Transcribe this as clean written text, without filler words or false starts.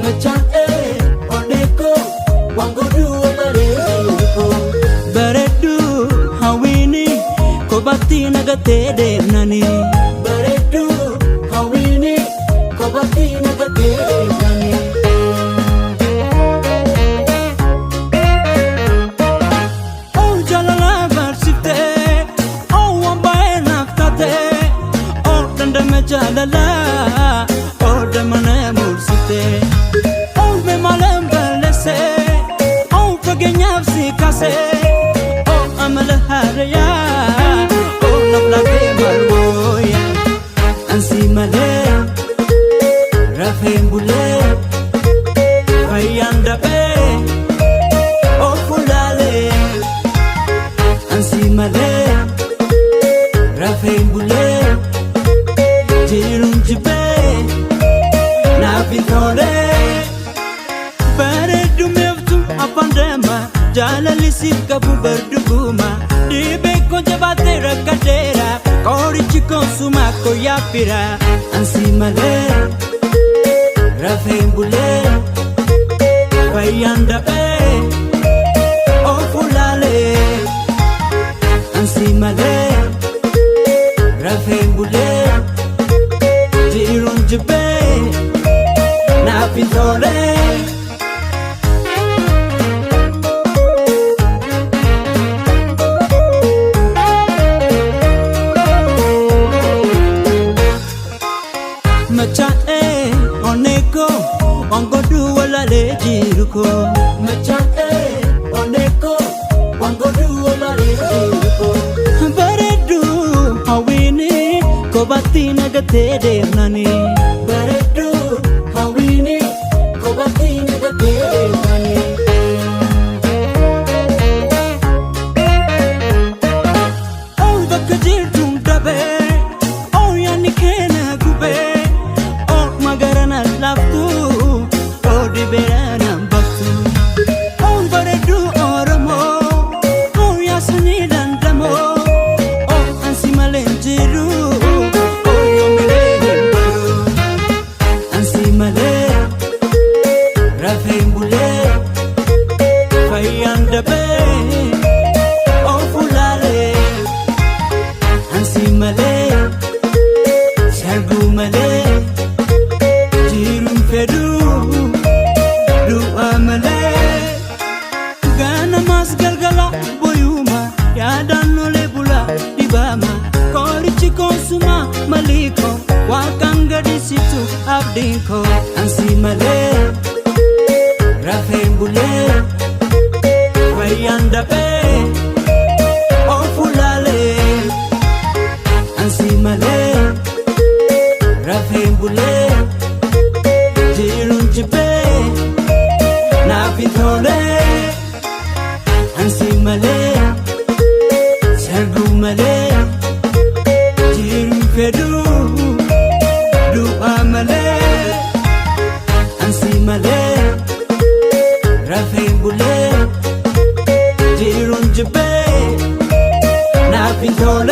Machaa'ee onneekoo waan godhuu malee jiru. Bareedduu hawwiini kophaatti nagatee deemnani. Bareedduu hawwiini kophaatti nagatee deemnani. Oh jaalala barsiiftee, oh waan baay'ee naaf taatee, oh dandame jaalala, oh damana mursiiftee, oh mee maalaan balleessee, oh fageenyaaf si kaasee, oh amala haarayaa, oh naaf laatee maal wooyaa, ansi malee rafeen bulee fayyaan dhabee of fuulaalee. Ansi malee rafeen bulee jiruun jibbee naaf hin tolee. Bareedduu meeftu afaan deema jaalalli siif qabu barduguma dhibee koo jabaatee rakkadheera qorichi koo suma koo yaabbira. Ansi malee rafeen bulee fayyaan dhabee of fuulaalee. Ansi malee rafeen bulee jiruun jibbee naaf hin tolee. Machaa'ee onneekoo waan godhuu walaalee jiru koo. Machaa'ee onneekoo waan godhuu walaalee jiru koo. Bareedduu hawwiini kophaatti nagatee deemnani. Bareedduu hawwiini kophaatti nagatee deemnani. Oh bakka jirtuun dhabee, oh yaadni kee na gubee, oh magara na laaftu, oh dibeera na baaftu. Oh bareedduu Oromoo, oh yaasanii dandamoo, oh ansi malee hin jiru, oh yoomilee hin baru. Ansi malee rafeen bulee fayyaan dhabee of fuulaalee. Ansi malee sarguu malee jiruun fedhuu du'a malee. Ganamaas galgala boyuma yaadaan olee bula dhibama qorichi koosuma maliko waaqaan gadisitu abdiin koo. Ansi malee rafeen bulee fayyaan dhabee of fuulaalee. Ansi malee rafeen bulee jiruun jibbee naaf hin tolee. Ansi malee sarguu malee jiruun fedhuu du'a malee. Ansi malee rafeen bulee jiruun jibbee naaf hin tolee.